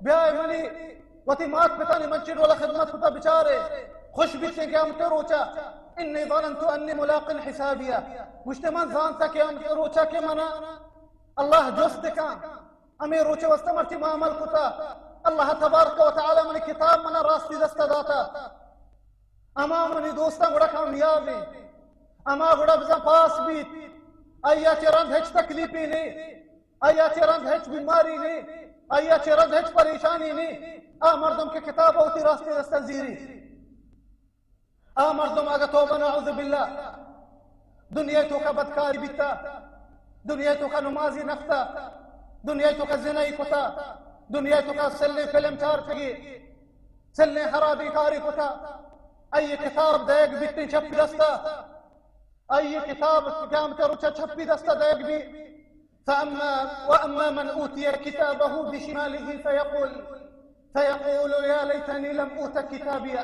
بیائے منی وتی مات پتانی من چی ڈولا خدمت کتا بچارے، خوش بیتیں قیامت روچا۔ انی ظننت انی ملاق حسابیا، گوشتے من زانتا قیامت روچا کہ منا اللہ جست کن۔ ہمے روچے واسطہ مرچی ما عمل کتا، اللہ تبارک و تعالی منی کتاب منا راستی دستا داتا۔ ہما منی دوستاں گڑا کامیاب ہیں، ہما گڑا بزاں پاس بیت، آیا چہ رند ہچ تکلیفی نہیں، آیا چہ رند ہچ بیماری نہیں، آیا چہ رند ہچ پریشانی نہیں۔ آ مردم کہ کتاب وتی راستی دستا زیری۔ آ مردم اگہ توبہ نعوذ باللہ دنیا توکا بدکاری بیتا، دنیا توکا نمازی نفتا، دنیا توکا زنائی کتا، دنیا توکا سلیں فلم چارتگی، سلیں خرابی کاری کتا، آئی کتاب دیگ بیتیں چپی دستا، آئی کتاب قیامت روچا چپی دستا دیگ بی۔ فأما، وأما من أوتي كتابه بشماله فيقول، فيقول يا ليتني لم أوت كتابيه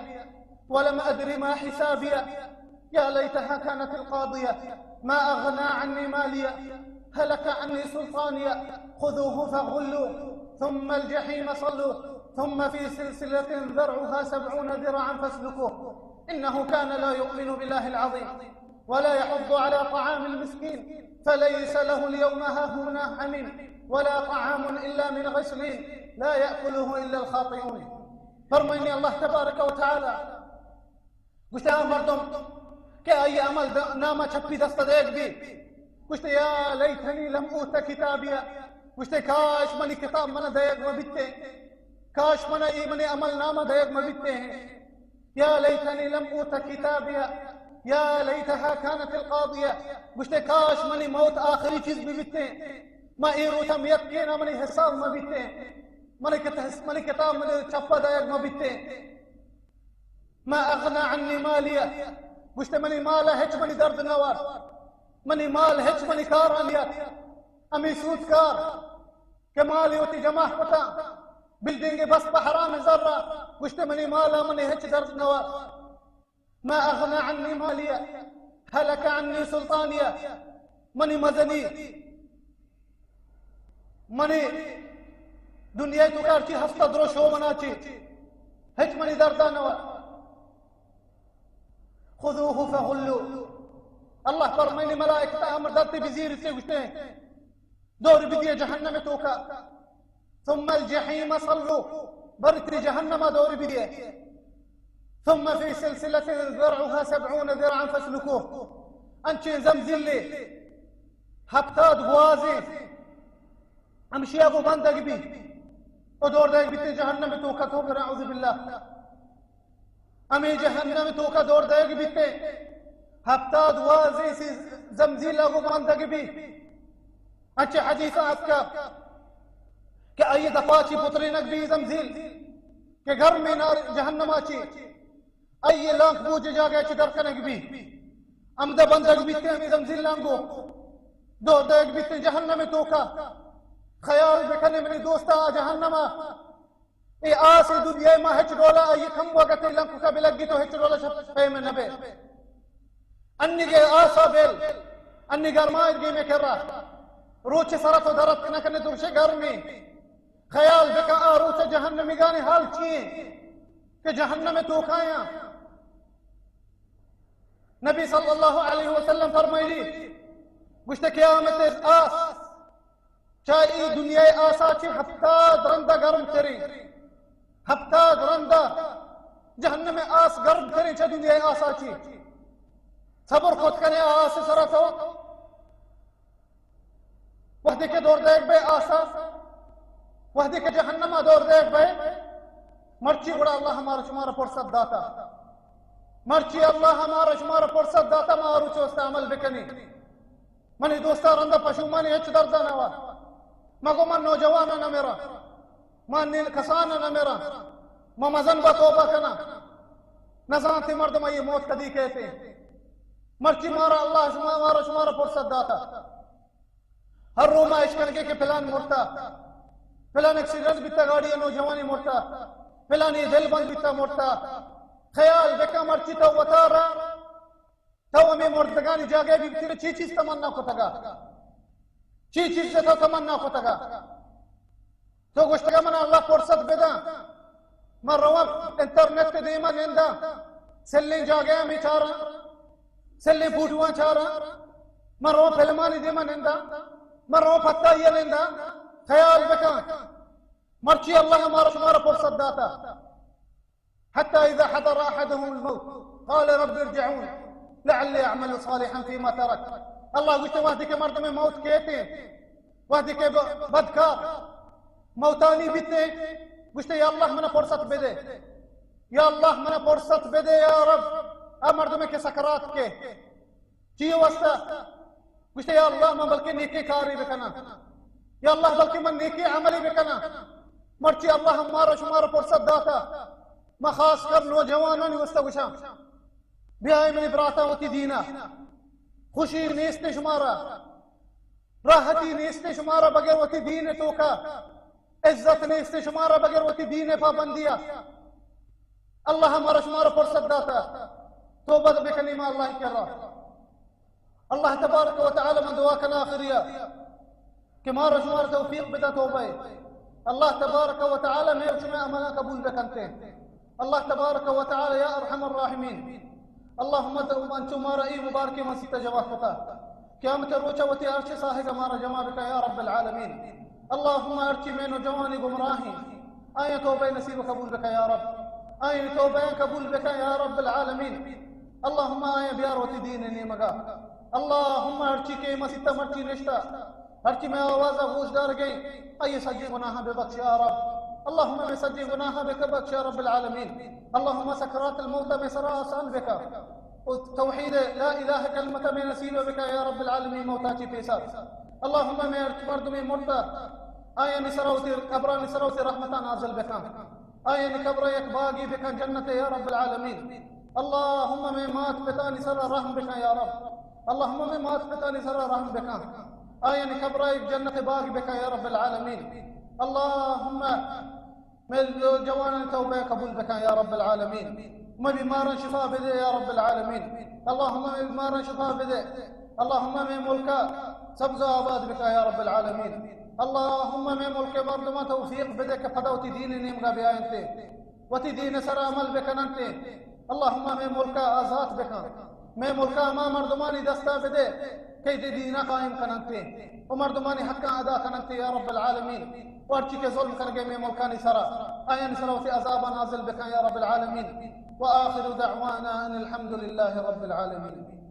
ولم أدر ما حسابيه، يا ليتها كانت القاضية، ما أغنى عني ماليه، هلك عني سلطانيه، خذوه فغلوه، ثم الجحيم صلوه، ثم في سلسلة ذرعها سبعون ذراعا فاسلكوه، إنه كان لا يؤمن بالله العظيم، ولا يحض على طعام المسكين، فليس له اليوم هاهنا حميم، ولا طعام إلا من غسلين، لا يأكله إلا الخاطئون۔ فرمائنی اللہ تبارک و تعالی، گوشتے، آ مردم کہ آئی عمل د-، نامہ چپی دست دیگ بی، گوشتے، یا لیتنی لم اوت کتابیا، گوشتے، کاش منی کتاب منا دیگ مہ بیتے، کاش منا ای منی عمل نامہ دیگ مہ بیتے ہیں۔ یا لیتنی لم اوت کتابیا، یا لیتها کانت القاضیہ، گوشتے، کاش منی موت آخری چیز بہ بیتے، ما اے روچا میت کینا منی حساب مہ بیتے، منی کت-، منی کتاب منی چپا دیگ مہ بیتے۔ ما اغنى عني ماليه، گوشتے، منی مال ہچ منی درد نہ وارت، منی مال ہچ منی کار نیات۔ ہمے سود کار کہ مال وتی جمع کتا، بلڈنگ بس پہ حرام زرا، گوشتے، منی مال منی ہچ درد نہ وارت۔ ما اغنى عني ماليه، هلك عني سلطانيه، منی مزنی، منی دنیا توکا ہرچی ہستا درو شو منا چی، ہچ منی دردا نوا۔ خذوه فغلوه۔ اللہ فرمائنی ملائکتا، ہمر دستے بزیرتے، گوشتے، دور بدیے جہنم توکا۔ ثم الجحيم صلوه، برتی جہنما دور بدیے۔ ثم في سلسلة ذرعها سبعون ذراعا فاسلكوه۔ انچیں زمزیلے ہپتاد گوازیں ہمشیا گو بندگ بی، او دور دیگ بیتے جہنم توکا، تو برا، اعوذ باللہ۔ ہمے جہنم توکا دور دیگ بیتے، ہپتاد گوازیں سی زمزیلا گو بندگ بی۔ انچیں حدیث آتکا کہ آئی دپا چی پترینگ بی زمزیل، کہ گرمیں نار جہنما چی، آئی لانک بوج جاگہ چی در کنگ بی۔ ہمدا بندگ بیتے ہمے زمزیل لانگو، دور دیگ بیتے جہنم توکا۔ خیال بکنے منی دوستا، جہنما اے آس دنیا ما ہچ ڈولا، آئی کم وقت لنککا بلگی تو ہچ ڈولا شپ پیم نبے۔ انی گے آسا بیل، انی گرمائے گے میں کرا۔ روچ سرا تو درت نہ کنے تو شے گرمی۔ خیال بکا آ روچ جہنمیگانی حال چی ہیں کہ جہنم توکایاں۔ نبی صلی اللہ علیہ وسلم فرمائلی، گوشتے، قیامت آس چہ اے دنیا آسا چی ہپتاد رندا گرم تریں، ہپتاد رندا جہنم آس گرم تریں چہ دنیا آسا چی۔ صبر کت کنے آس سرا تو، وہدے کہ دور دیگ بے آسا، وہدے کہ جہنما دور دیگ بے، مرچی گڑا اللہ ہمارا شمارا فرصت داتا۔ مرچی اللہ ہمارا شمارا فرصت داتا، ما آ روچ واسطہ عمل بکنی۔ منی دوستا، رندا پشومانی ہچ دردا نوا۔ مگو من نوجوانا نمیرا، من نی کسانا نمیرا، من مزن با توبہ کنا۔ نزانتے مردم آئی موت کدی کہتے۔ مرچی مارا اللہ شما، مارا شمارا فرصت داتا۔ ہر رو ما اشکنگے کہ پلان مرتا، پلان ایکسیڈنٹ بیتا، گاڑی نوجوانی مرتا، پلانی دل بند بیتا مرتا۔ خیال بکا مرچی تو وتارا، تو ہمے مردگانی جاگہ بی بتنے، چی چیز تمنا کتگا؟ چی چیز تو تمنا کتگا؟ تو گوشتگا من اللہ فرصت بداں، من رواں انٹرنیٹ دیما ننداں، سلیں جاگہاں می چاراں، سلیں فوٹواں چاراں، من رواں فلمانی دیما ننداں، من رواں پتائی ننداں۔ خیال بکن، مرچی اللہ مارا شمارا فرصت داتا۔ حتى إذا حضر أحدهم الموت قال رب ارجعون لعلي أعمل صالحا فيما تركت۔ اللہ گوشتے، وہدے کہ مردم موت کیتے، وہدے کہ ب-، بدکار موتانی بیتے، گوشتے، یا اللہ منا فرصت بدے، یا اللہ منا فرصت بدے، یا رب۔ آ مردم کہ سکرات کے، چی واسطہ؟ گوشتے، یا اللہ، من بلکہ نیکی کاری بکناں۔ یا اللہ، بلکہ من نیکی عملی بکناں۔ مرچی اللہ مارا شمارا فرصت داتا۔ ما خاص کر نوجوانانی واسطہ گوشاں، بیائے منی براتاں وتی دینا۔ خوشی نیست شمارا، راحتی نیست شمارا بغیر وتی دین توکا۔ عزت نیست شمارا بغیر وتی دین پابندیا۔ اللہ مارا شمارا فرصت داتا، توبہ بکنی ما اللہ کرا۔ اللہ تبارک و تعالی من دعا کنا آخریا کہ مارا شمارا توفیق بدا توبہ۔ اللہ تبارک و تعالی میں شمع عملا قبول بکنتے۔ اللہ تبارک و تعالی یا ارحم الراحمین، اللہم تو انچو مارا ای مبارک مسیت جمع کتا، قیامت روچا وتی عرش صاحب مارا جمع بکا یا رب العالمین۔ اللہم ہرچی میں نوجوانی گمراہی، آیا توبہ نصیب قبول بکا یا رب، آیا توبہ قبول بکا یا رب العالمین۔ اللہم آیا بیار وتی دین نیمگا۔ اللہم ہرچی کہ مسیت مرچی نشتا، ہرچی میں آوازا گوش دار گئی، آئی سجی گناہ ببخش یا رب۔ اللہم میں سجی گناہ ببخش یا رب العالمین۔ اللہم سکرات الموت میں سرا آسان بکا، و توحید لا الہ کلمت میں نصیب بکا یا رب العالمین موتا چی پیسا۔ اللہم میں ہرچ مردمی مرتا، آیانی سرا وتی قبرانی سرا وتی رحمتاں نازل بکن۔ آیانی قبر یک باغی بکن جنت یا رب العالمین۔ اللہم میں مات پتانی سرا رحم بکن یا رب۔ اللہم میں مات پتانی سرا رحم بکن۔ آیانی قبر یک جنت باغی بکن یا رب العالمین۔ اللہم میں جوانانی توبہ قبول بکن یا رب العالمین۔ میں بیماران شفا بدے یا رب العالمین۔ اللہم میں بیماران شفا بدے۔ اللہم میں ملکا سبز و آباد بکن یا رب العالمین۔ اللہم میں ملک مردمان توفیق بدے کہ پدا وتی دین نیمگا بیاینتے، وتی دین سر عمل بکننتے۔ اللہم میں ملکا آزاد بکن، میں ملکا ہما مردمانی دستا بدے کہ دی دینا قائم کننتے و مردمانی حقاں ادا کننتے یا رب العالمین۔ و ہرچی کہ ظلم کنگے میں ملکانی سرا، آیانی سرا وتی عذابا نازل بکن یا رب العالمین۔ وآخر دعوانا ان الحمد لله رب العالمين۔